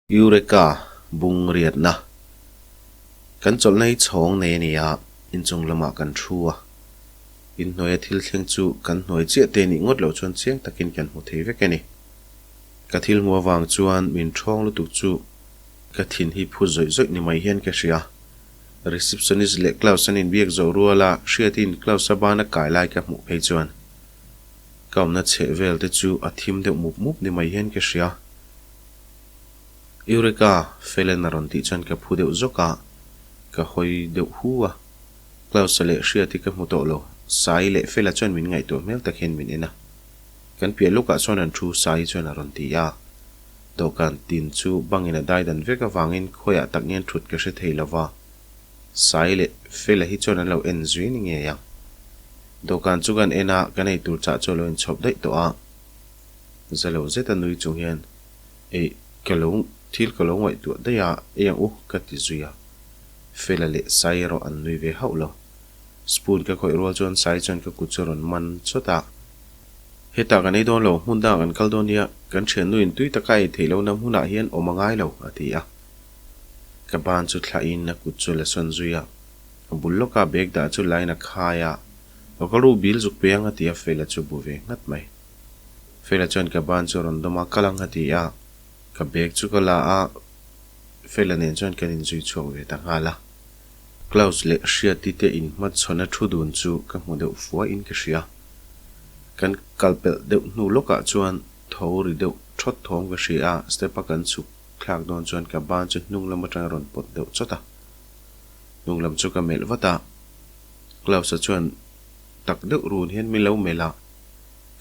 Eureka bung riatna kan chawlhna hi chhawng nei a ni a, inchung lamah kan thu a. Inhnuaia thil thleng chu kan hnuai chiah te nih ngawt loh chuan chiang takin kan hmu thei vek a ni. Ka thil hmuh avang chuan min ṭhawng lutuk chu ka thin hi phu zawih zawih ni mai hian ka hria. Receptionist leh Klaus an inbiak zawh ruala hriatin Klaus-a bana kai lai ka hmuh phei chuan ka awmna chheh vel te chu a thim deuh mup mup ni mai hian ka hria. Eureka! Felen a rawn tih chuan ka phu deuh zawk a, ka hawi deuh hu a. Klaus-a leh Hriati ka hmu tawh lo, Sai leh Fela chuan min ngaihtuah hmel tak hian min en a. Kan piah lukah chuan an thu Sai chuan a rawn ti a. Dawhkan tin chu bangin a daidan vek avangin khawiah tak ngen thut ka hre thei lo va, Sai leh Fela hi chuan an lo en zui ni ngei ang. Dawhkan chu kan en a, kan eitur chah chu a lo inchhawp daih tawh a. Za lo zeta nui chung hian, Eih, ka lo, thil ka lo ngaihtuah daih a, ei ang u, ka ti zui a. Fela leh Sai erawh an nui ve hauh lo. Spoon ka khawih rual chuan Sai chuan ka kut chu a rawn man chawt a. Hetah kan ei dawn lo, hmun dangah kan kal dawn nia, kan thiannu in tui taka ei theih lohna hmunah hian awm a ngai lo, a ti a. Ka ban chu thlahin a kut chu a la sawn zui a. A bul lawka bag dah chu line a khai a, Lo kal ru bil zuk pe ang, a ti a, Fela chu bu ve nghat mai. Fela chuan ka ban chu a rawn dawm a, kal ang a ti a, ka bag chu ka la a, Fela nen chuan kan inzui chhuak ve ta nghal a. Klaus leh Hriati te inhmachhawn a thu dun chu ka hmu deuh fuaiin ka hria. Kan kal pelh deuh hnu lawkah chuan tho ri deuh thawt thawm ka hria a, step a kan chhuk thlak dawn chuan ka ban chu hnung lam atang a rawn pawt deuh chawt a. Hnung lam chu ka melh vat a, Klaus-a chuan tak deuh run hian min lo melh a.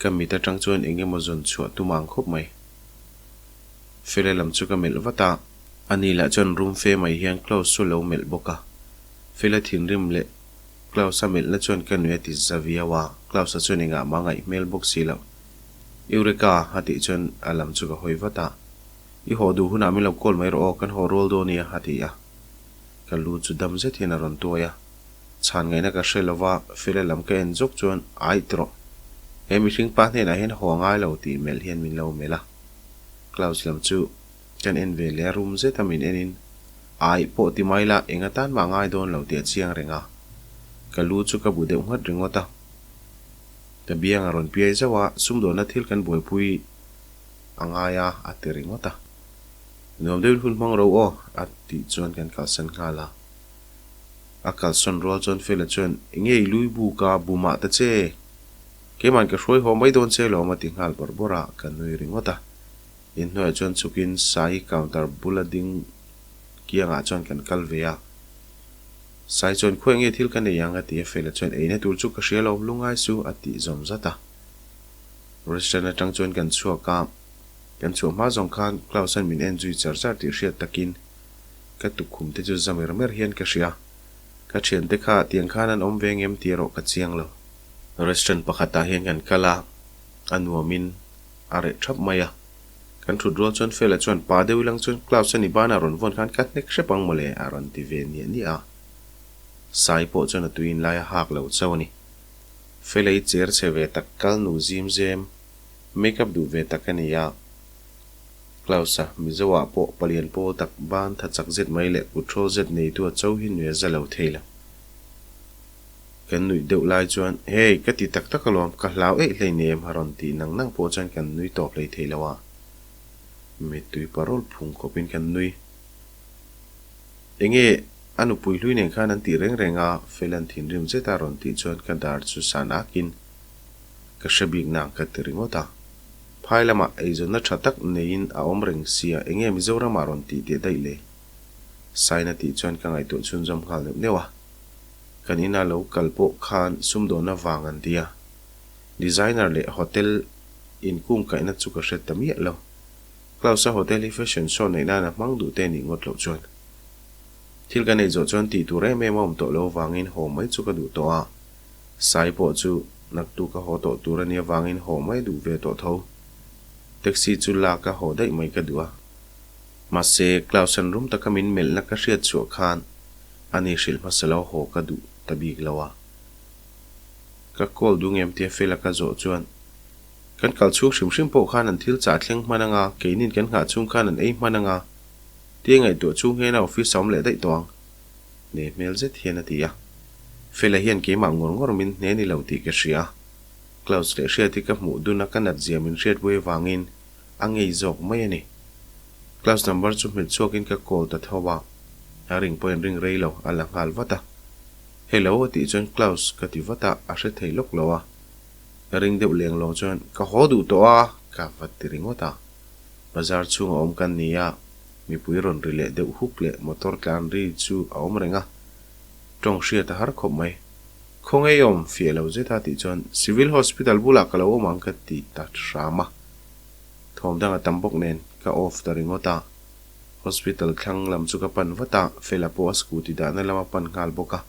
Ka mit atang chuan eng emaw zawn chhuah tum ang khawp mai. Fela lam chu ka melh vat a, ani lah chuan room fe mai hian Klaus chu lo melh bawk a. Fela thinrim leh Klaus a melhna chuan ka nui a ti za viau a, Klaus-a chuan engah mah ngaih hmel bawk si lo. Eureka! a tih chuan a lam chu ka hawi vat a. I haw duh hunah min lo call mai rawh aw, kan haw rual dawn nia, a ti a. Ka lu chu dam zet hian a rawn tuai a. Chhan ngaihna ka hre lova, Fela lam ka en zawk chuan Aih tawh, he mihring pa hnenah hian haw a ngai lo tih melh hian min lo melh a. Klaus lam chu kan en ve leh a, rum zeta min enin Aih pawh ti mai la, eng atan mah ngai dawn lo tih a chiang reng a. Ka lu chu ka bu deuh nghat ringawt a. Ka biang a rawn piai zauh a, sumdawnna thil kan buaipui a ngai a, a ti ringawt a. Nuam deuhin hun hmang ro aw, a tih chuan kan kalsan nghal a. A kalsawn rual chuan Fela chuan, Enge i lui buk a, bu mah ta che? Keiman ka hruai haw mai dawn che lawm a ti nghal bawrh bawrh a, ka nui ringawt a. Inhnuaiah chuan chhukin Sai counter bula ding kiangah chuan kan kal ve a. Sai chuan, Khawi enge thil ka nei ang? a ti a, Fela chuan, Eina tur chu ka hria lo, lungai su a tih zawm zat a. Restaurant atang chuan kan chhuak a, kan chhuah hma zawng khan Klaus-a'n min en zui char char tih hriat takin, Ka tukkhum te chu za mer mer hian ka hria. Ka thiante kha tiang khan an awm ve ngem tih erawh ka chiang lo. Restaurant pakhatah hian kan kal a, a nuamin a reh thap mai a. Kan thut rual chuan Fela chuan pa deuh ilang chuan Klaus a ni banah rawn vawn khan ka hnek hrep ang mawle a rawn ti ve niah niah a. Sai pawh chuan a tuiin lai a hak lo chauh a ni. Fela i cher chhe ve tak kal nu zim zem, make up duh ve tak a ni a. Klaus-a, Mizo-ah pawh palian pawl tak ban tha chak zet mai leh kut hrawl zet neitu a cho hi nui a za lo thei lo. Kan nuih deuh lai chuan, Hey, ka ti tak tak alawm, ka hlau eih hlei nem a rawn tih nang nang pawh chuan kan nui tawp hlei thei lo a. Mittui parawl phung khawpin kan nui. Enge a nupui hlui nen khan an tih reng reng a, Fela'n thinrim zeta rawn tih chuan ka dar chu san akin ka hre bik nang ka ti ringawt a. Phai lamah eizawnna tha tak neiin a awm reng sia, enge Mizoramah rawn tih teh daih le? Saina tih chuan ka ngaihtuah chhunzawm nghal neuh neuh a. Kan ina lo kal pawh khan sumdawnna vang an tia. Designer leh hotel inkungkaihna chu ka hre ta miah lo. Klaus-a hotel hi fashion show neih nana hmang duh te nih ngawt loh chuan. Thil kan ei zawh chuan tih tur em em a awm tawh lo vangin haw mai chu ka duh tawh a. Sai pawh chu naktuk a haw tawh tur a nia vangin haw mai duh ve tawh tho. Taxi chu lak a haw daih mai ka duh a. Mahse, Klaus-a'n rum taka min melhna ka hriat chhuah khan ani hrilh hmasa lo haw ka duh ta bik lo a. Ka call duh ngem tia Fela ka zawh chuan kan kal chhung hrim hrim pawh khan an thil chah thleng hman anga, keinin kan nghah chhung khan an ei hman anga. Tia ngaihtuah chung hian a office a awm leh daih tawh ang. Hne hmel zet hian a ti a. Fela hian keimah ngawr ngawr min hne ni lo tih ka hria. Klaus leh Hriati ka hmuh dun a ka nat zia min hriatpui avangin a ngei zawk mai a ni. Klaus number chu hmet chhuakin ka call ta tho a, a ring pawh in ring rei lo, a la nghal vat a. Hello a tih chuan Klaus ka ti vat a, a hre thei lawk lo a. Ka ring deuh leng lawng chuan ka haw duh tawh a, ka va ti ringawt a. Bazar chhunga awm kan ni a, mipui rawn ri leh deuh huk leh motor tlan ri chu a awm reng a, tawng hriat a har khawp mai. Khawngaih awm fiah lo zet a tih chuan Civil Hospital bulah ka lo awm ang ka ti ta hram a. Thawm dang a tam bawk nen ka off ta ringawt a. Hospital thlang lam chu ka pan vat a, Fela pawh a scooty dahna lam a pan nghal bawk a.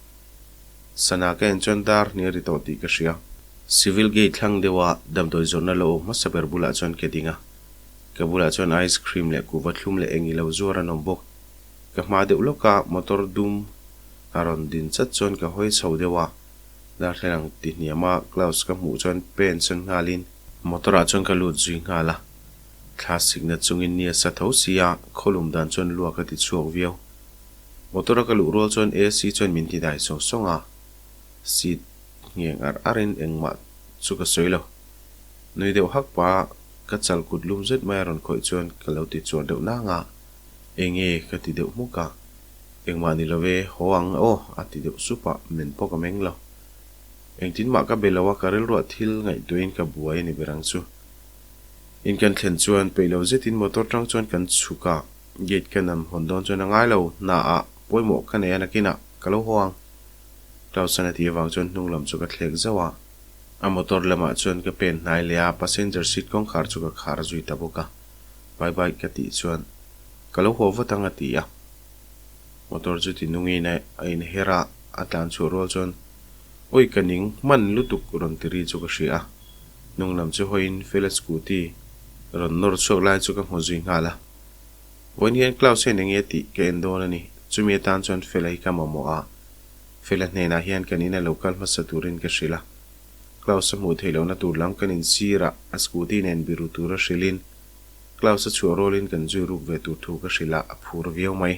Sana ka en chuan dar hnial ri tawh tih ka hria. Civil gate thlang deuha damdawi zawrhna lo awm hmasa ber bulah chuan ka ding a. Ka bulah chuan ice cream leh kuhva thlum leh eng ilo zuar an awm bawk. Ka hma deuh lawka motor dum a rawn din chat chuan ka hawi chho deuh a, darthlalang ti hniama Klaus ka hmuh chuan pen sawn nghalin motor ah chuan ka lut zui nghal a, thla sikna chungin ni a sa tho si a, khawlum dan chuan luak a ti chhuak viau. Motor a ka luh rual chuan AC chuan min ti dai sawng sawng a, seat ngheng ar arin engmah chu ka sawi lo. Nui deuh hak pah ka chal kut lum zet mai a rawn khawih chuan ka lo ti chuar deuh nang a. Enge ka ti deuh hmuk a, engmah ni lo e, haw ang aw a ti deuh sup a, men pawh ka meng lo. Engtin mah ka be lo a, ka rilruah thil ngaihtuahin ka buai a ni ber ang chu. In kan thlen chuan peih lo zetin motor tang chuan kan chhuk a, gate ka nam hawn dawn chuan a ngai lo, hna ah pawimawh ka nei a nakinah ka lo haw ang. Klausan a tih avang chuan hnung lam chu ka thlek zauh a, a motor lamah chuan ka pen hnai leh a, passenger seat kawngkhar chu ka khar zui ta bawk a. Bye bye ka tih chuan ka lo haw vat ang a ti a. Motor chu ti nungin a inher a, a tlan chhuah rual chuan Awi ka ning hman lutuk rawn ti ri chu ka hria a. Hnung lam chu hawiin Fela scooty rawn nawr chhuak lai chu ka hmu zui nghal a. Vawiin hian Klaus hian enge tih ka en dawn a ni, chumi atan chuan Fela hi ka mamawh a. Fela hnenah hian kan ina lo kal hmasa turin ka hrilh a. Klaus a hmuh theih lohna tur lam kan insirah a scooty nen biru tura hrilhin Klaus a chhuah rualin kan zui ruk ve tur thu ka hrilh a, a phur viau mai.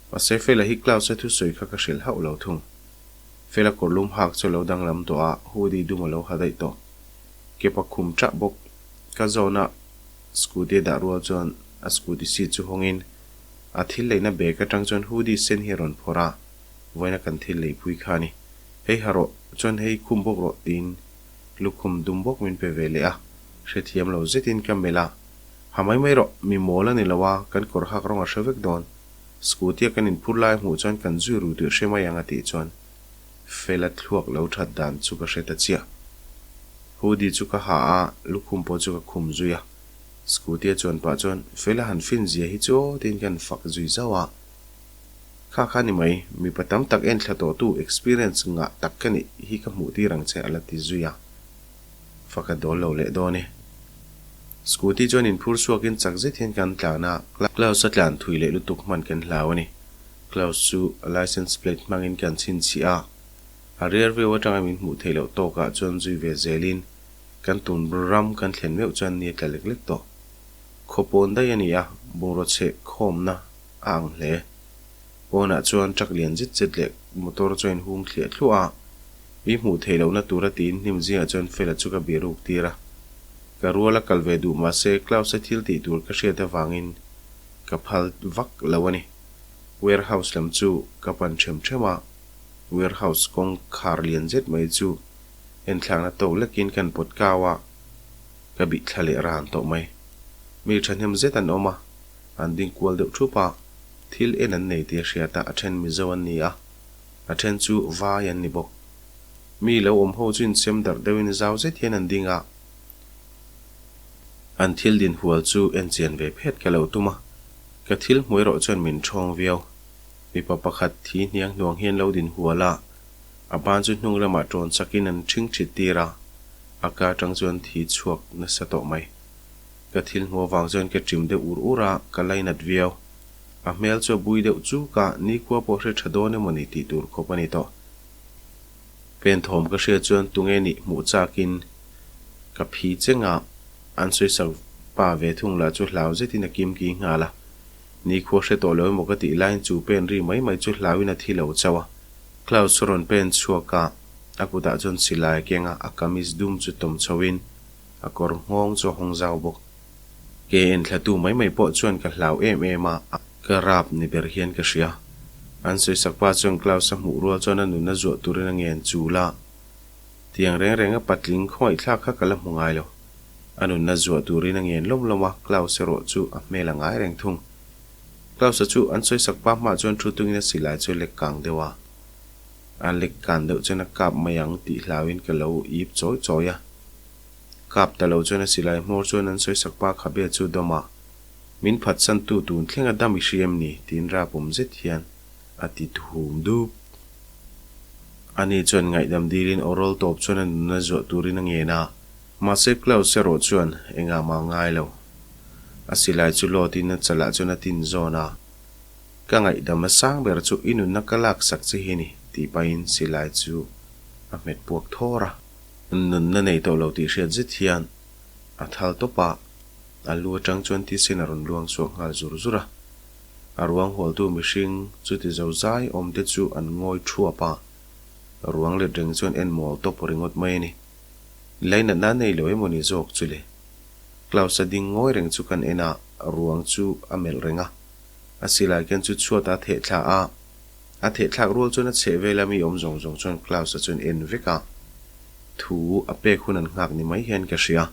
Mahse Fela hi Klaus a thusawi kha ka hrilh hauh lo thung. Fela kawrlum hak chu a lo danglam tawh a, hoodie dum a lo ha daih tawh. Kepa khum ṭah bawk. Ka zawna scooty a dah rual chuan a scooty seat chu hawngin a thil leina bag aṭang chuan hoodie sen hi a rawn phawrh a, vawiina kan thil leipui kha a ni. Hei ha rawh, chuan hei khum bawk rawh tiin lukhum dum bawk min pe ve leh a, hrethiam lo zetin ka melh a, Ha mai mai rawh, mi mawl a ni lo a, kan kawr hak rawng a hre vek dawn. Scooty a kan inphur lai hmuh chuan kan zui ru tih hre mai ang a tih chuan Fela thluak lo that dan chu ka hre ta chiah. Hoodie chu ka ha a, lukhum pawh chu ka khum zui a. Scooty a chuan pah chuan Fela han fin zia hi chu aw tiin kan fak zui zauh a. Kha kha ni mai, mipa tam tak en thla tawhtu experience ngah tak ka nih hi ka hmuh tir ang che a la ti zui a. Fak a dawl lo leh dawn e. Scooty chuan inphur chhuakin chak zet hian kan tlan a, Klaus a tlan thui leh lutuk hman kan hlau a ni. Klaus chu a license plate hmangin kan chhinchhiah a, a rear view atanga min hmuh theih loh tawkah chuan zui ve zelin kan tun ram kan thlen meuh chuan ni a tla lek lek tawh. Khaw pawn daih a ni a, bungraw chheh khawmna a ang hle. Pawnah chuan truck lian zet zet leh motor chu a inhung thliah thluah a, mi hmuh theih lohna tura tiin hnim zingah chuan Fela chu ka bia ruk tir a. Ka rual a kal ve duh mahse Klaus-a thil tih tur ka hriat avangin ka phal vak lo a ni. Warehouse lam chu ka pan ṭhem ṭhem a, warehouse kawngkhar lian zet mai chu enthlakna tawk lekin kan pawt kau a, ka bih thla leh ran tawh mai. Mi ṭhahnem zet an awm a. An ding kual deuh thup a, thil en an nei tih a hriat a, a then Mizo an ni a, a then chu Vai an ni bawk. Mi lo awm ho chu insem darh deuhin zau zet hian an ding a, an thil din hual chu en chian ve phet ka lo tum a, ka thil hmu erawh chuan min ṭhawng viau. Mipa pakhat thi hniang hnuang hian lo din hual a, a ban chu hnung lamah ṭawn chakin an ṭhing ṭhit tir a, a ka aṭang chuan thi chhuak nasa tawh mai. Ka thil hmuh avang chuan ka ṭim deuh ur ur a, ka lainat viau. A hmel chu a bui deuh chuk a, nikhua pawh hre ṭha dawn emaw ni tih tur khawp a ni tawh. Pen thawm ka hriat chuan tunge nih hmuh chakin ka phi cheng a, an sawisak pa ve thung lah chu hlau zetin a kim ki nghal a. Nikhua hre tawh lo emaw ka tih laiin chu pen ri mai mai chu hlauin a thi lo chauh a. Klaus chu rawn pen chhuak a, a kutah chuan silai a keng a, a kamis dum chu tawm chhoin a kawr nghawng chu a hawng zau bawk. Ke en thlatu mai mai pawh chuan ka hlau em em a, ka rap ni ber hian ka hria. An sawisak pa chuan Klaus a hmuh rual chuan a nunna zuah turin a ngen chul a. Tiang reng reng a patling khawngaihthlak kha ka la hmu ngai lo. A nunna zuah turin a ngen lawm lawm a, Klaus erawh chu a hmel a ngai reng thung. Klaus-a chu an sawisak pa hmaah chuan thu tungin a silai chu a lek kang deuh a. A lek kan deuh chuan a kap mai ang tih hlauin ka lo ip chawi chawi a. Kap ta lo chuan a silai hmawr chuan an sawisak pa khabe chu dawm a, Min phatsantu tun thleng a dam i hria em ni? tiin rapawm zet hian a ti thum dup. Ani chuan ngaihdam dilin awrawl tawp chuan a nunna zuah turin a ngen a. Mahse Klaus erawh chuan engah mah ngai lo. A silai chu lawtin a chalah chuan a tin zawn a. Ka ngaihdam a sang ber chu i nunna ka lak sak che hi ni, tih pahin silai chu a hmet puak thawr a. Nunna nei tawh lo tih hriat zet hian a thal tawp a, a lu atang chuan thisen a rawn luang chhuak nghal zur zur a. A ruang hualtu mihring chuti zo zai awmte chu an ngawi thuap a, ruang let reng chuan en mawl tawp ringawt mai a ni. Lainatna nei lo emaw ni zawk chu le? Klaus-a ding ngawi reng chu kan en a, ruang chu a melh reng a. A silai ken chu chhuat a theh thla a, a theh thlak rual chuan a chheh vela mi awm zawng zawng chuan Klaus-a chuan en vek a, thu a pek hun an nghak ni mai hian ka hria.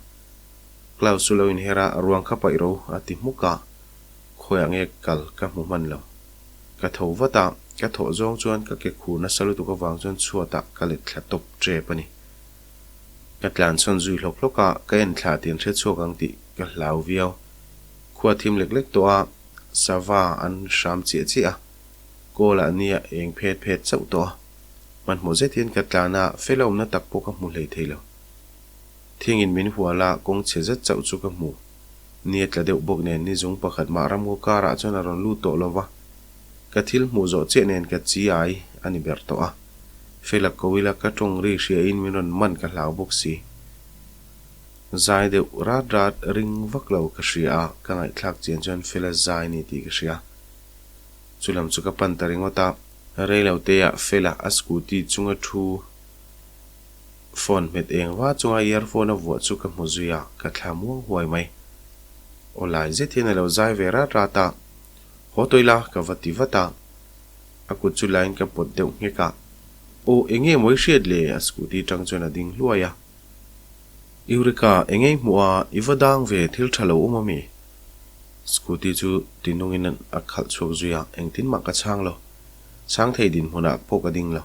Klaus chu lo inher a, ruang kha paih ro a ti hmuk a. Khawiah nge kal ka hmu hman lo. Ka tho vat a, ka thawh zawng chuan ka ke khur nasa lutuk avang chuan chhuatah ka let thla tawp tep a ni. Ka tlan chhawn zui hlawk hlawk a, ka en thla tih an hre chhuak ang tih ka hlau viau. Khua thim lek lek tawh a, sava an hram chiah chiah a, kawl ah nia eng phet phet chauh tawh a. Hmanhmawh zet hian ka tlan a, fel a awmna tak pawh ka hmu hlei thei lo. Thingin min hual a, kawng chhe zet chauh chu ka hmu. Ni a tla deuh bawk nen ni zung pakhat mah ramngaw karah chuan a rawn lut tawh lo va, ka thil hmuh zawh chiah nen ka chi ai a ni ber tawh a. Fela ko ila ka tawng ri hriain min rawn man ka hlau bawk si. Zai deuh rat rat ring vak lo ka hria a, ka ngaihthlak chian chuan Fela zai ni tih ka hria. Chulam chu ka pan ta ringawt a. Reiloteah Fela a scooty chunga thu Phone hmet eng va chunga earphone a vuah chu ka hmu zui a, ka thla muang huai mai. Aw lai zet hian a lo zai ve rat rat a, Haw tawih la, ka va ti vat a. A kut chu laiin ka pawt deuh nghek a. Aw, eng nge maw i hriat le? A scooty tang chuan a ding hluai a. Eureka, eng nge i hmuh a, i va dang ve, thil tha lo awm ami? Scooty chu tinungin a khalh chhuak zui a, engtin mah ka chhang lo. Chhang thei dinhmunah pawh ka ding lo.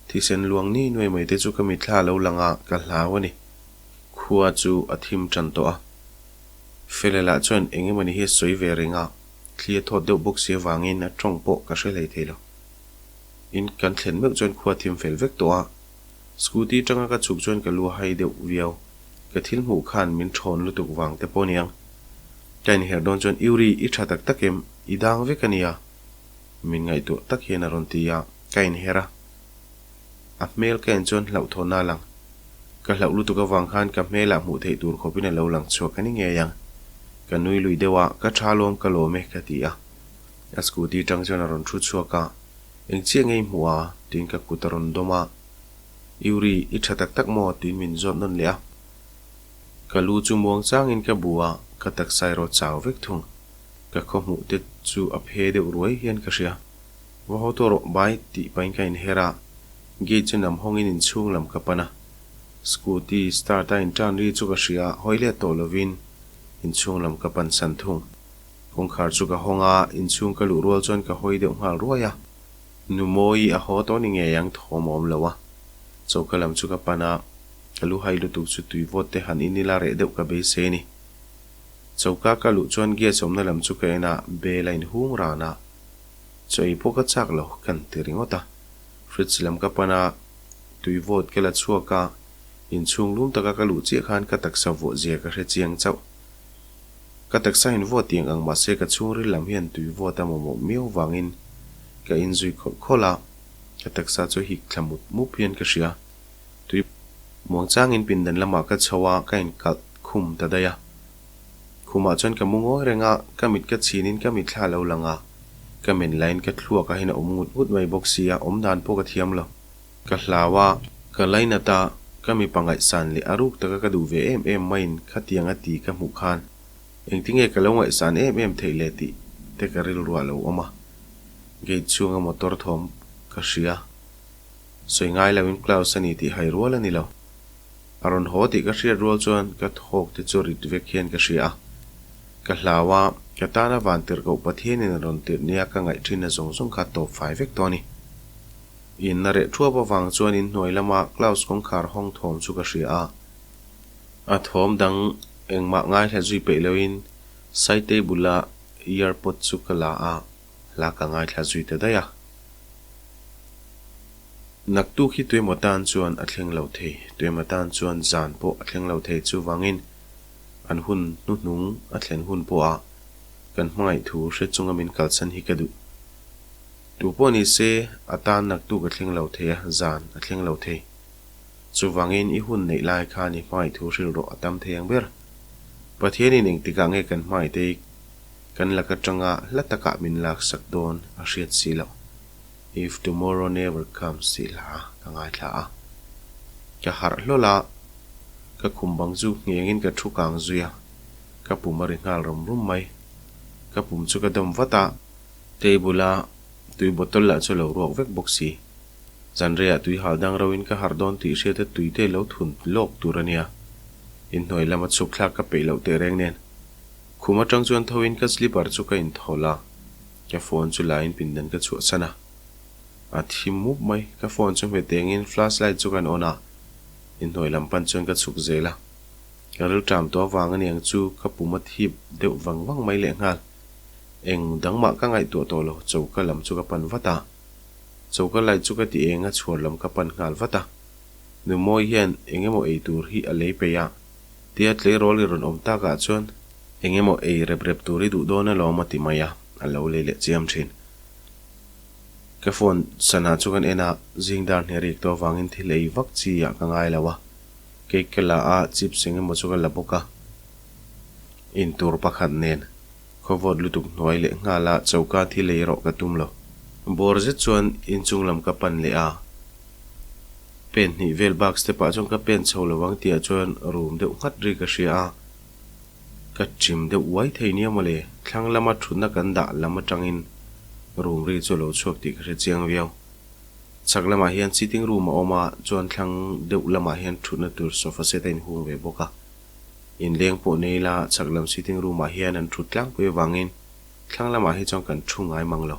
Thisen luang ni nuai mai te chu ka mitthla a lo lang a, ka hlau a ni. Khua chu a thim tan tawh a. Fela lah chuan eng emawni hi a sawi ve reng a, thli a thawt deuh bawk si avangin a tawng pawh ka hre hlei thei lo. In kan thlen meuh chuan khua a thim fel vek tawh a, scooty tanga ka chhuk chuan ka lu a hai deuh viau. Ka thil hmuh khan min thawn lutuk vang te pawh aniang. Ka inherh dawn chuan Yuri, i tha tak tak em? I dang vek a nia. Min ngaihtuah tak hian a rawn ti a, ka inher a. A hmel ka en chuan hlauhthawnna a lang. Ka hlauh lutuk avang khan ka hmelah hmuh theih tur khawpin a lo lang chhuak a ni ngei ang. Ka nui lui deuh a, ka tha lawm ka lawm e ka ti a. A scooty tang chuan a rawn thu chhuak a, Eng chiah nge i hmuh a? tiin ka kut a rawn dawm a. Yuri, i tha tak tak maw? tiin min zawt nawn leh a. Ka lu chu muang changin ka bu a, ka taksa erawh chau vek thung. Ka khaw hmuh te chu a phe deuh ruai hian ka hria. Va haw tawh rawh bai tih pahin ka inher a, gate chu nam hawngin inchhung lam ka pan a. Scooty start a intan ri chu ka hria, hawi let tawh lovin inchhung lam ka pan san thung. Kawngkhar chu ka hawng a, inchhung ka luh rual chuan ka hawi deuh nghal ruai a. Nu Mawi a haw tawh ni ngei ang thawm a awm lo a. Choka lam chu ka pan a, ka lu hai lutuk chu tui vawt te han in ila reh deuh ka beisei a ni. Choka ka luh chuan gas awmna lam chu ka en a, bel a inhung ran a. Chaw ei pawh ka chak lo, kan ti ringawt a. Fridge lam ka pan a, tui vawt ka la chhuak a, inchhung lum taka ka luh chiah khan ka taksa vuah zia ka hre chiang chauh. Ka taksa in vawt tiang ang mahse ka chhungril lam hian tui vawt a mamawh miau vangin ka inzui khawlh khawlh a, ka taksa chu hik thla mup mup hian ka hria. Tui muang changin pindan lamah ka chho a, ka inkalh khum ta daih a. Khumah chuan ka mu ngawi reng a, ka mit ka chhinin ka mitthla a lo lang a, ka men laiin ka thluak ahin a awm ngut ngut mai bawk si a, awm dan pawh ka thiam lo. Ka hlau a, ka lainat a, ka mipa ngaihsan leh a ruk taka ka duh ve em em maiin khatiang a ti ka hmuh khan engtinge ka lo ngaihsan em em theih le tih te ka rilruah a lo awm a. Gate chhunga motor thawm ka hria. Sawi ngai loin Klaus a ni tih hai rual a ni lo. A rawn haw tih ka hriat rual chuan ka thawk te chu rit vek hian ka hria a. Ka hlau a, ka tana van tirh koh Pathianin a rawn tirh nia ka ngaih thinna zawng zawng kha tawp fai vek tawh a ni. Inna reh thuap avang chuan inhnuai lama Klaus kawngkhar hawng thawm chu ka hria a. A thawm dang engmah ngaithla zui peih loin side table-a earpod chu ka la a, hla ka ngaithla zui ta daih a. Naktuk hi tuemaw tan chuan a thleng lo thei, tuemaw tan chuan zan pawh a thleng lo thei chuvangin an hun hnuhnung a thlen hun pawha kan hmangaih thu hre chunga min kalsan hi ka duh. Tu pawh ni se a tan naktuk a thleng lo thei a, zan a thleng lo thei. Chuvangin i hun neih lai khan i hmangaih thu hrilh rawh a tam thei ang ber. Pathianin engtikah nge kan hmangaih te hi kan lak atanga hla takah min laksak dawn a hriat si loh. If tomorrow never comes tih hla ka ngaithla a. Ka harh hlawl a, ka khum bang chu nghengin ka thu kang zui a, ka pum a ri nghal rum rum mai. Ka pum chu ka dawm vat a, table a tui bottle lah chu a lo ruak vek bawk si. Zanreiah tui hal dang rauhin ka harh dawn tih hriat a tui te lo thun lawk tur a nia. Inhnuai lama chhuk thlak ka peih loh tehreng nen. Khum atang chuan thoin ka slipper chu ka inthawlh a. Ka phone chu lain pindan ka chhuahsan a, a thi mup mai. Ka phone chu hmet engin flash light chu kan on a, inhnuai lam pan chuan ka chhuk zel a. Ka rilṭam tawh avang aniang chu ka pum a thip deuh vang vang mai lehnghal. Eng dang mah ka ngaihtuah tawh lo, choka lam chu ka pan vat a. Choka light chu ka ti eng a, chhuar lam ka pan nghal vat a. Numawi hian eng emaw ei tur hi a lei peih a, tia tleirawl i rawn awm takah chuan eng emaw ei rep rep tur i duh dawn alawm a ti mai a, a lo lei leh chiam thin. Ka phone sana chu kan en a, zing dar hne rik tawh avangin thil ei vak chi ah ka ngai lo a, cake ka la a, chips eng emaw chu ka la bawk a, intur pakhat nen khawvawt lutuk hnuai leh nghal a choka thil ei erawh ka tum lo. Bawr zet chuan inchung lam ka pan leh a, pen hnih vel bak step ah chuan ka pen chho lo ang tih ah chuan room deuh nghat ri ka hria a, Ka chim deuh uai thei nia mawle, thlang lama thutna kan dah lam atangin room ri chu a lo chhuak tih ka hre chiang viau. Chhak lamah hian sitting room a awm a, chuan thlang deuh lamah hian thutna tur sofa set a inhung ve bawk a. Inleng pawh nei ila chhak lam sitting room ah hian an thut tlangpui avangin thlang lamah hi chuan kan thu ngai mang lo.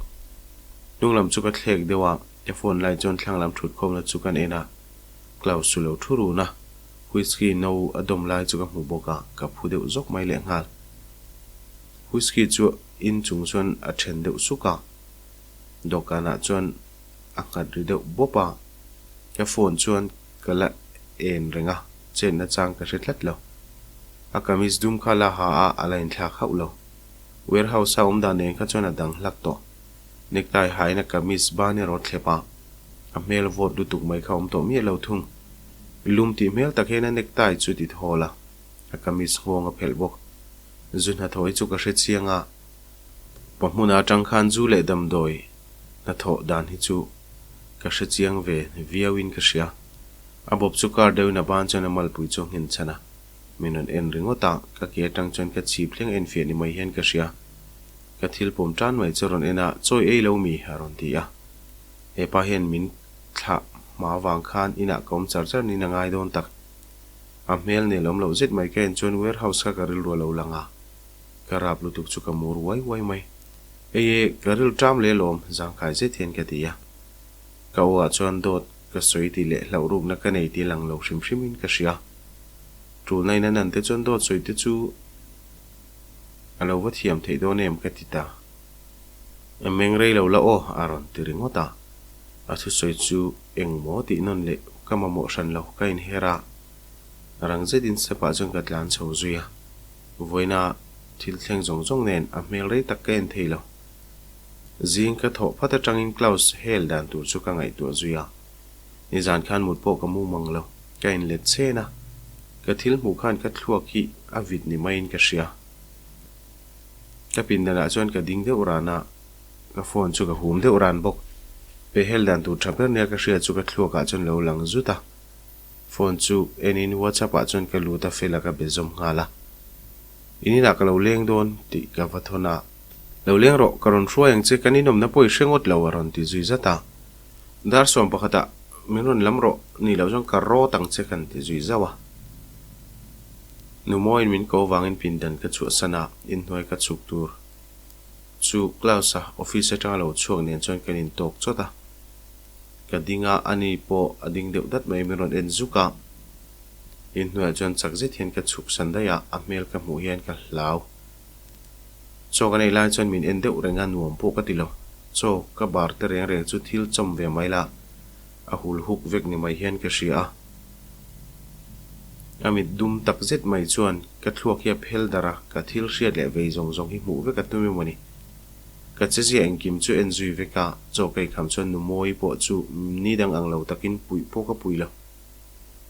Hnung lam chu ka thlek deuh a, ka phone lai chuan thlang lam thutkhawmna chu kan en a, Klaus chu lo thu run a. Whisky no a dawm lai chu ka hmu bawk a, ka phu deuh zawk mai leh nghal. Whisky chu in chung chuan a then deuh suk a, dawhkanah chuan a nghat ri deuh bawp a, ka phone chuan ka la en reng a, chetna chang ka hre tlat lo. A kamis dum kha la ha a, a la inthlak hauh lo. Warehouse a awm dan nen kha chuan a dang hlak tawh. Necktie hain a kamis ban erawh thlep a, a hmel vawt lutuk mai kha awm tawh miah lo thung. Lum tih hmel tak hian a necktie chu ti thawl a, a kamis nghawng a phelh bawk. Zu hnathawh hi chu ka hre chiang a, pa hmuna atang khan zu leh damdawi hnathawh dan hi chu ka hre chiang ve viau in ka hria. A bawp chu kar deuhin a ban chuan a malpui chu a nghen chhan a, min rawn en ringawt a, ka ke atang chuan ka chhip thleng enfiah ni mai hian ka hria. Ka thil pawm tan mai chu a rawn en a, Chawi ei lo mi? a rawn ti a. Hepa hian min thlah hma vang khan inah ka awm char char niin a ngai dawn tak. A hmel nel awm loh zet mai ka en chuan warehouse kha ka rilru a lo lang a, ka rap lutuk chu ka mur uai uai mai. Ei e, ka ril ṭam leh lawm, zangkhai zet hian ka ti a. Ka aw ah chuan dawt ka sawi tih leh hlauh rukna ka nei tih lang lo hrim hrimin ka hria. Ṭulna in a nan te chuan dawt sawi te chu a lo va thiam theih dawn em ka ti ta. A meng rei lo la aw, a rawn ti ringawt a. A thusawi chu eng maw tih nawn leh ka mamawh hran lo, ka inher a. Rang zetin step ah chuan ka tlan chho zui a. Vawiina thil thleng zawng zawng nen a hmel rei tak ka en thei lo. Zing ka thawh phat atangin Klaus hel dan tur chu ka ngaihtuah zui a. Nizan khan mut pawh ka mu mang lo, ka inlet chen a. Ka thil hmuh khan ka thluak hi a vit ni maiin ka hria. Ka pindanah chuan ka ding deuh ran a, ka phone chu ka hum deuh ran bawk. Pehhel dan tur tha ber nia ka hria chu ka thluakah chuan lo lang zut a. Phone chu enin WhatsApp ah chuan ka lut a Fela ka be zawm nghal a. In inah ka lo leng dawn tih ka va thawn a. Lo leng rawh, ka rawn hruai ang che, kan inawmna pawh i hre ngawt lo a rawn ti zui zat a. Dar sawm pakhatah min rawn lam rawh, nih loh chuan ka rawt ang che kan ti zui zauh a. Nu Mawiin min ko vangin pindan ka chhuahsan a, inhnuai ka chhuk tur chu Klaus-a office atanga lo chhuak nen chuan kan intawk chawt a. Ka ding a, ani pawh a ding deuh dat mai, min rawn en zuk a. Inhnuaiah chuan chak zet hian ka chhuk san daih a, a hmel ka hmuh hian ka hlau. Chaw ka neih lai chuan min en deuh reng a, nuam pawh ka ti lo. Chaw ka bar te reng reng chu thil chawm ve mai la, a hul huk vek ni mai hian ka hria a. A mit dum tak zet mai chuan ka thluak hi a phel darh a, ka thil hriat leh vei zawng zawng hi hmuh vek a tum emaw ni. Ka chezia engkim chu en zui vek a, chaw ka ikham chuan nu Mawi pawh chu ni dang ang lo takin puih pawh ka pui lo.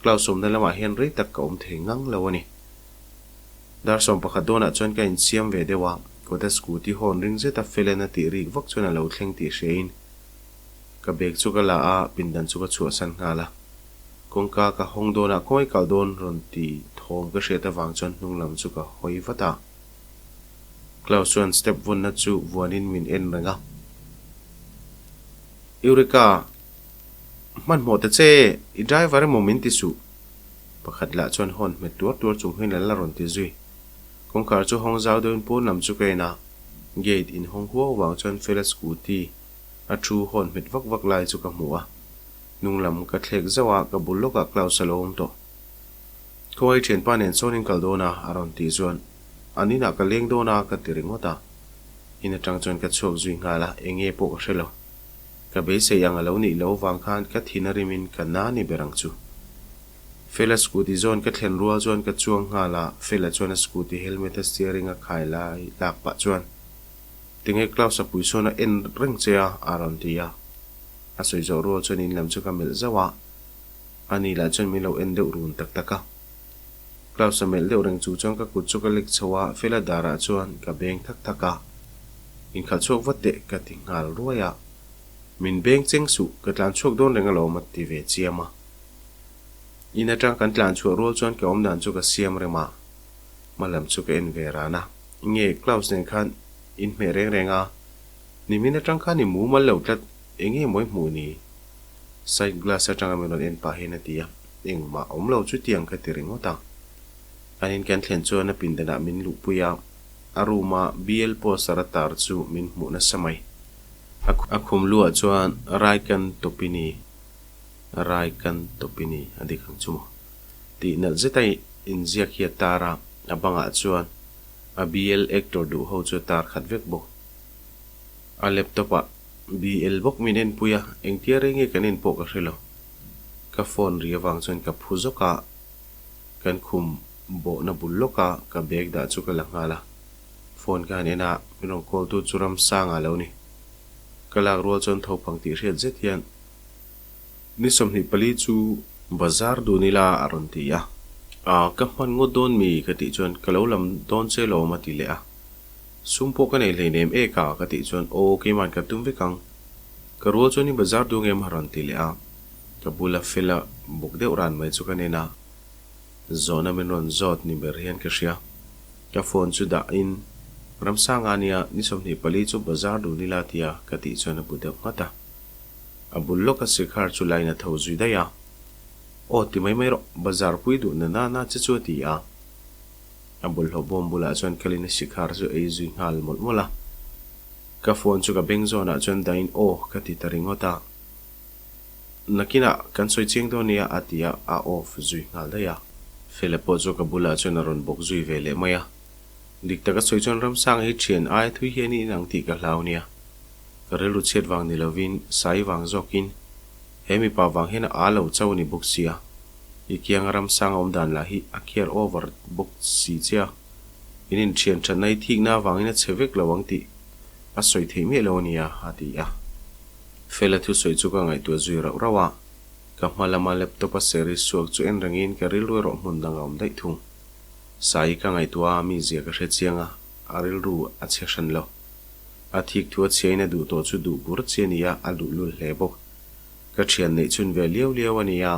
Klaus awmna lamah hian rei tak ka awm thei ngang lo a ni. Dar 11 dawnah chuan ka insiam ve deuh a, kawta scooty horn ring zeta Felen a tih rik vak chuan a lo thleng tih hriain ka bag chu ka la a, pindan chu ka chhuahsan nghal a. Kawngka ka hawng dawnah khawngaih kal dawn rawn ti thawm ka hriat avang chuan hnung lam chu ka hawi vat a. Klaus chuan step vawnna chu vuanin min en reng a. Eureka! Hmanhmawh ta che, i driver emaw min ti suh. Pakhat lah chuan hawn hmet tuar tuar chung hian an la rawn ti zui. Kawngkhar chu hawng zau deuhin pawn lam chu ka en a, gate inhawng huau vang chuan Fela scooty a thu hawn hmet vak vak lai chu ka hmu a. Hnung lam ka thlek zauh a, ka bul lawkah Klaus a lo awm tawh. Khawngaih thianpa nen sawn in kal dawn a, a rawn tih chuan an inah ka leng dawn a ka ti ringawt a. In atang chuan ka chhuak zui nghal a, eng nge pawh ka hre lo. Ka beisei ang a lo nih loh vang khan ka thin a rimin ka na ni ber ang chu. Fela scooty zawn ka thlen rual chuan ka chuang nghal a, Fela chuan a scooty helmet a steering a khai lai lak pah chuan, Tinge Klaus a pui sawn a en reng che a? a rawn ti a. A sawi zawh rual chuan in lam chu ka melh zauh a, ani lah chuan min lo en deuh run tak tak a. Klaus a melh deuh reng chung chuan ka kut chu ka lek chho a, Fela darah chuan ka beng thak thak a. Inkhalh chhuak vat teh ka ti nghal ruai a. Min beng cheng suh, ka tlan chhuak dawn reng alawm a ti ve chiam a. In atang kan tlan chhuah rual chuan ka awmdan chu ka siam rem a, hma lam chu ka en ve ran a. Nge Klaus nen khan in hmeh reng reng a, nimin atang khan i mumal lo tlat, eng nge mawi hmuh ni? Side glass atanga min rawn en pah hian a ti a, engmah awm lo chutiang ka ti ringawt a. An in kan thlen chuan a pindanah min luhpui a. A room a BL poster a tar chu min hmuh nasa mai. A khum luah chuan Raikan Topini, Raikan Topini a dik ang chu maw? Tih nalh zeta inziak hi a tar a, a bangah chuan a BL actor duh ho chu a tar khat vek bawk. A laptop ah BL bawk min enpui a, engtia rei nge kan en pawh ka hre lo. Ka phone ri avang chuan ka phu zawk a, kan khum Bawhna bul lawka ka bag dah chu ka la nghal a, phone ka han en a, min rawn call tu chu Ramsanga lo ni. Ka lak rual chuan thopang tih hriat zet hian ni 24 chu bazar dun ila a rawn ti a. Aa ka hman ngawt dawn mi ka tih chuan ka lo lam dawn che lawm a ti leh a. Sum pawh ka nei hleinem e ka ka tih chuan aw keiman ka tum vek ang. Ka rual chuan i bazar duh ngem a rawn ti leh a. Ka bula fela bawk deuh ran mai chu ka nen a. Zawhna min rawn zawt ni ber hian ka hria. Ka phone chu dah in, Ramsanga nia ni 24 chu bazar dun ila tia ka tih chuan a bu deuh nghat a. A bul lawka sikhar chu line a tho zui daih a. Aw ti mai mai rawh, bazar pui duh na na na che chu a ti a. A bawlhhlawh bawm bulah chuan kalin a sikhar chu ei zui nghal mawlh mawlh a. Ka phone chu ka beng zawnah chuan dah in aw ka ti ta ringawt a. Nakinah kan sawi chiang dawn nia a ti a, a off zui nghal daih a. Fela pawh chu ka bulah chuan a rawn bawk zui ve leh mai a. Dik taka sawi chuan Ramsanga hi thian aia thui hian in ang tih ka hlau nia. Ka rilru chhiat vang ni lovin Sai vang zawkin he mipa vang hian a aa lo chauh a ni bawk sia. I kianga Ramsanga awm dan lah hi a care over bawk si che a. In inthian thatna hi thikna avangin a chhe vek lo ang tih a sawi theih miah lo a nia a ti a. Fela thusawi chu ka ngaihtuah zui rauh rauh a, ka hma lama laptop a series chhuak chu en rengin ka rilru erawh hmun dang a awm daih thung. Sai ka ngaihtuah a, mi zia ka hre chiang a. a rilru a chhe hran lo. A thik thu a chhiain a duh tawh chu duh bur chi a ni a, a luhlul hle bawk. Ka thian neih chhun ve liau liau a ni a.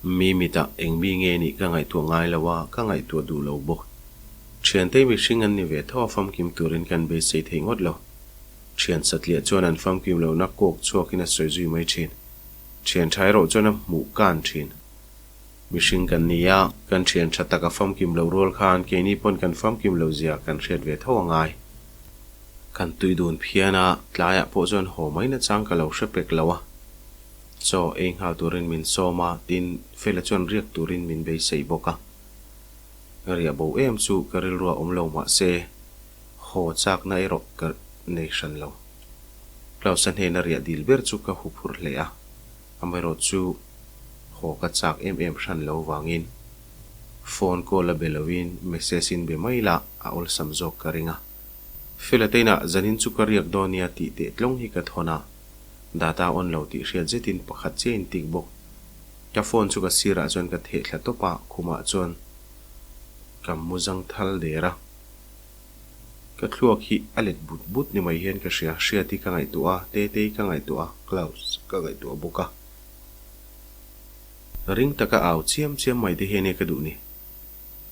Mi mitah eng mi nge nih ka ngaihtuah ngai lo a, ka ngaihtuah duh lo bawk. Thiantei mihring an ni ve tho a famkim turin kan beisei thei ngawt lo. Thian satliah chuan an famkim lohna kawk chhuakin a sawi zui mai thin. Thian tha erawh chuan a hmuh kan thin. Mihring kan ni a, kan thian tha tak a famkim lo rual khan keini pawn kan famkim lo zia kan hriat ve tho a ngai. Kan tui dun phian a, tlaiah pawh chuan haw mai nachang ka lo hre pek lo a. Chaw ei nghal turin min sawm a, tin Fela chuan riak turin min beisei bawk a. Riah bo em chu ka rilruah awm lo mah se, haw chakna erawh ka nei hran lo. Klaus-a hnena riah dil ber chu ka hu phurh hle a, amaherawh chu haw ka chak em em hran lo vangin phone call a be loin message in be mai la a awlsam zawk ka ring a. Fela te inah zanin chu ka riak dawn nia tih teh tlawng hi ka thawn a, data on lo tih hriat zetin pakhat chiah in tik bawk. Ka phone chu ka sirah chuan ka theh thla tawp a, khumah chuan ka mu zang thal der a. Ka thluak hi a let but but ni mai hian ka hria, Hriati ka ngaihtuah a, Tetei ka ngaihtuah a, Klaus ka ngaihtuah bawk a. Ring taka au chiam chiam mai te hian e ka duh ni.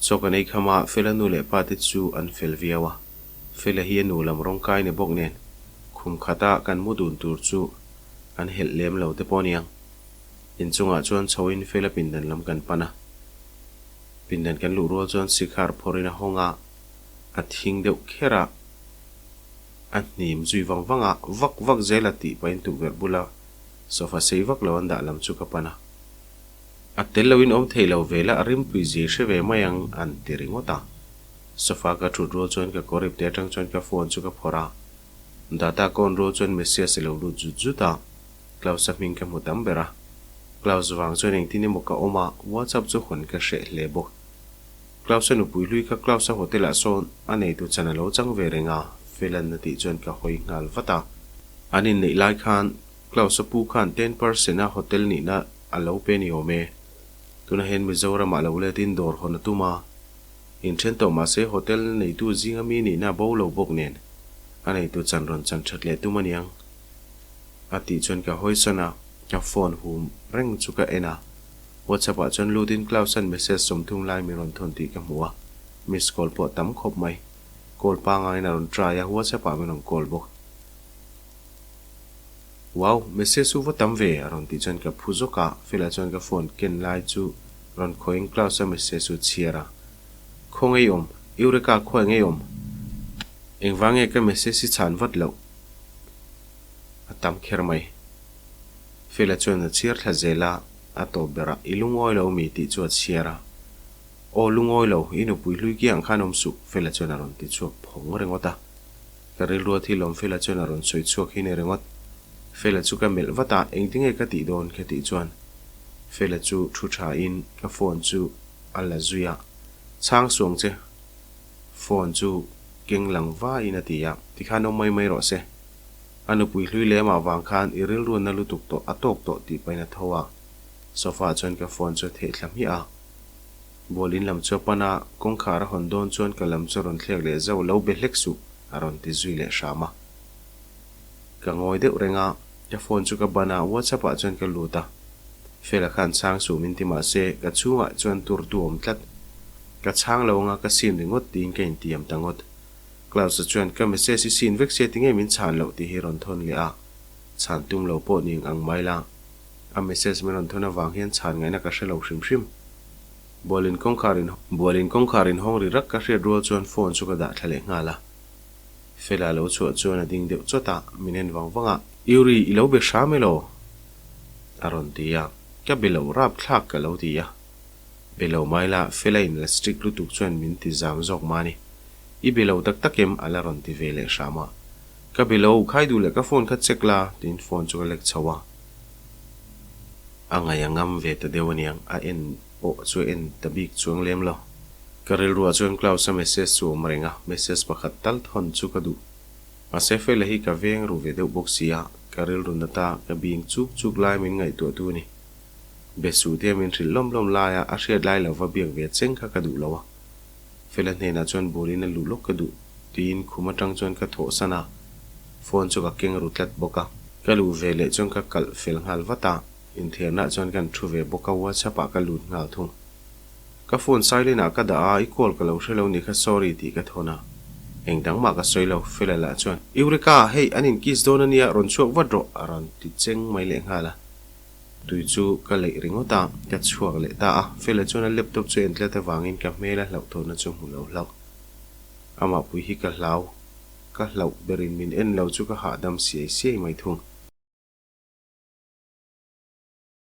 Chaw kan ei kham a, Fela nu leh pa te chu an fel viau a. Fela hi a nu lam rawng kai ni bawk nen, khum khata kan mu dun tur chu an helh lem lo te pawh aniang. Inchungah chuan chhoin Fela pindan lam kan pan a. Pindan kan luh rual chuan sikhar phawrhin a hawng a, a thing deuh kher a, a hnim zui vang vang a, vak vak zel a tih pahin tukverh bula sofa sei vak lo an dah lam chu ka pan a. A tel loin awm thei lo ve la, a rimtui zir hre ve mai ang an ti ringawt a. Sofa ka thut rual chuan ka kawr ipte atang chuan ka phone chu ka phawrh a, data ka on rual chuan message a lo lut zut zut a, Klaus-a hming ka hmu tam ber a. Klaus vang chuan engtin emaw ka awm a, WhatsApp chu hawn ka hreh hle bawk. Klaus-a nupui hlui kha Klaus-a hotel-ah sawn a neitu chan a lo chang ve reng a, Felan a tih chuan ka hawi nghal vat a. An inneih lai khan Klaus-a pu khan 10% a hotel nihna a lo pe ni awm e. Tunah hian Mizoramah lo letin dawr hawn a tum a. Inthen tawh mah se hotel neitu zinga mi nihna a bo lo bawk nen a neitu chan rawn chan that leh tum aniang. A tih chuan ka hawisawn a, ka phone hum reng chu ka en a. WhatsApp ah chuan lutin Klaus-a'n message 30 lai min rawn thawn tih ka hmu a, miss call pawh a tam khawp mai. Call pangaiin a rawn try a, WhatsApp ah min rawn call bawk. Wow, message chu va tam ve a rawn tih chuan ka phu zawk a, Fela chuan ka phone ken lai chu rawn khawiin Klaus-a message chu chhiar a. Khaw ngei awm, Eureka khawi ngei awm? Engvang nge ka message hi chhan vat loh? A tam kher mai. Fela chuan a chhiar thla zel a, a tawp berah i lungawi lo mi tih chu a chhiar a. Aw lungawi lo, i nupui hlui kiang khan awm suh, Fela chuan a rawn ti chhuak phawng ringawt a. Ka rilru a thil awm Fela chuan a rawn sawi chhuak hi ni ringawt. Fela chu ka melh vat a, engtinge ka tih dawn ka tih chuan Fela chu thu tha in ka phone chu a la zui a, Chhang suang che, phone chu keng lang vaiin a ti a, tikhan awm mai mai rawh se. A nupui hlui leh amah vang khan i rilruanna lutuk tawh a tawk tawh tih pahin a tho a, sofa ah chuan ka phone chu a theih thla hmiah a. Bual in lam chu a pan a, kawngkhar a hawn dawn chuan ka lam chu a rawn thlek leh zauh, lo be hlek suh a rawn ti zui leh hram a. Ka ngawi deuh reng a, ka phone chu ka ban a, WhatsApp ah chuan ka lut a. Fela khan chhang suh min ti mah se, ka chhungah chuan tur tu awm tlat. Ka chhang lo anga ka sin ringawt tiin ka intiam ta ngawt. Klaus-a chuan ka message hi sin vek se tinge min chhan loh tih hi rawn thawn leh a, chhan tum lo pawh ning ang mai la. A message min rawn thawn avang hian chhan ngaihna ka hre lo hrim hrim. Bualin kawngkhar in Bualin kawngkhar in hawng ri rak ka hriat rual chuan phone chu ka dah thla leh nghal a. Fela lo chhuah chuan a ding deuh chawt a, min en vang vang a. Yuri, i lo be hram elaw? A rawn ti a, ka be lo rap thlak ka lo ti a. Be lo mai la, Fela in la strict lutuk chuan min ti zam zawk mah a ni. I be lo tak tak em? A la rawn ti ve leh hram a. Ka be lo, khai duh leh ka phone kha check la, tiin phone chu ka lek chho a. A ngaih a ngam ve ta deuh aniang, a en pawh chu a en ta bik chuang lem lo. Ka rilruah chuan Klaus-a message chu a awm reng a, message pakhat tal thawn chu ka duh. Mahse Fela hi ka veng ru ve deuh bawk si a, ka rilru nata ka bing chuk chuk lai min ngaihtuah tu a ni. Be suh tia min hrilh lawm lawm laia a hriat lai lo va biak ve cheng kha ka duh lo a. Fela hnenah chuan bualin a luh lawk ka duh tiin khum atang chuan ka thawhsan a, phone chu ka keng ru tlat bawk a. Ka luh ve leh chuan ka kalh fel nghal vat a, inthiarnaah chuan kan thu ve bawk a, WhatsApp ah ka lut nghal thung. Ka phone silent ah ka dah a, i call ka lo hre lo ni kha sorry tih ka thawn a. Eng dang mah ka sawi lo, Fela lah chuan, Eureka! Hei, an in kiss dawn a nia, rawn chhuak vat rawh a rawn ti cheng mai leh nghal a. Tui chu ka leih ringawt a, ka chhuak leh ta a. Fela chuan a laptop chu en tlat avangin ka hmel a hlauhthawnna chu hmu lo hlauh. Amah pui hi ka hlau, ka hlauh berin min en lo chu ka hahdam siai siai mai thung.